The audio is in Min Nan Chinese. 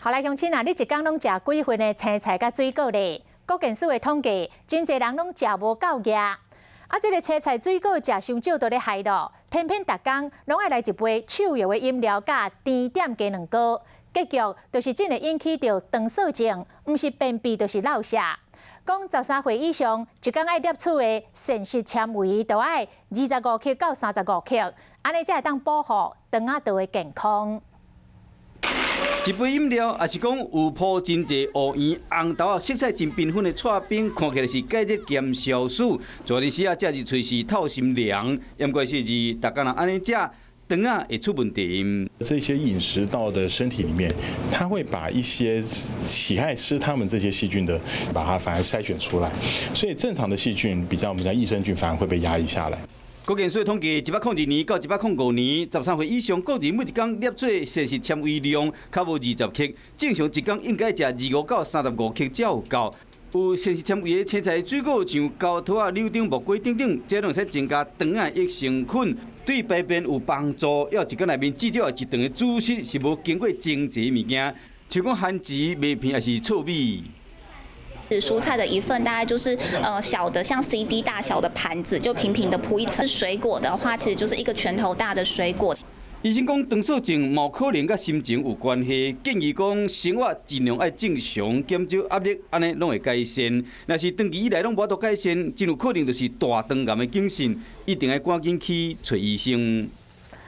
好來，鄉親啊，你一工攏食幾份的青菜佮水果咧？國健署的統計，真濟人攏食無夠額。啊，這个青菜水果食傷少都咧害咯，偏偏逐工攏愛來一杯手搖的飲料佮甜點雞卵糕，結局就是真會引起著腸燥症，毋是便秘就是落瀉。講13歲以上，一工愛攝取的膳食纖維都愛25克到35克，按呢才會當保護腸仔道的健康。一杯飲料，抑是講有鋪真濟烏圓、紅豆仔，色彩真繽紛的剉冰，看起來是解熱兼消暑。昨日時啊，這日喙是透心涼，毋過是是，逐工若按呢食，腸仔會出問題。這些飲食到的身體裡面，它會把一些喜愛吃它們這些細菌的，把它反而篩選出來，所以正常的細菌比較我們講益生菌反而會被壓抑下來。國健署統計，102年到102五年，13歲以上個人每一工攝取膳食纖維量較無20克，正常一工應該食25到35克才有夠。有膳食纖維的青菜水果，像蕳桃仔、柳丁、木瓜等等，這攏會使增加腸仔益生菌，對排便有幫助。猶一工內面至少一頓的主食是無經過精製的物件，像講番薯、麥片，抑是糙米。蔬菜的一份大概就是小的像 CD 大小的盤子，就平平的鋪一層。水果的話，其實就是一個拳頭大的水果。醫生講，腸燥症嘛可能佮心情有關係，建議講生活盡量愛正常，減少壓力，按呢攏會改善。若是長期以來攏無法度改善，真有可能就是大腸癌的警訊，一定愛趕緊去揣醫生。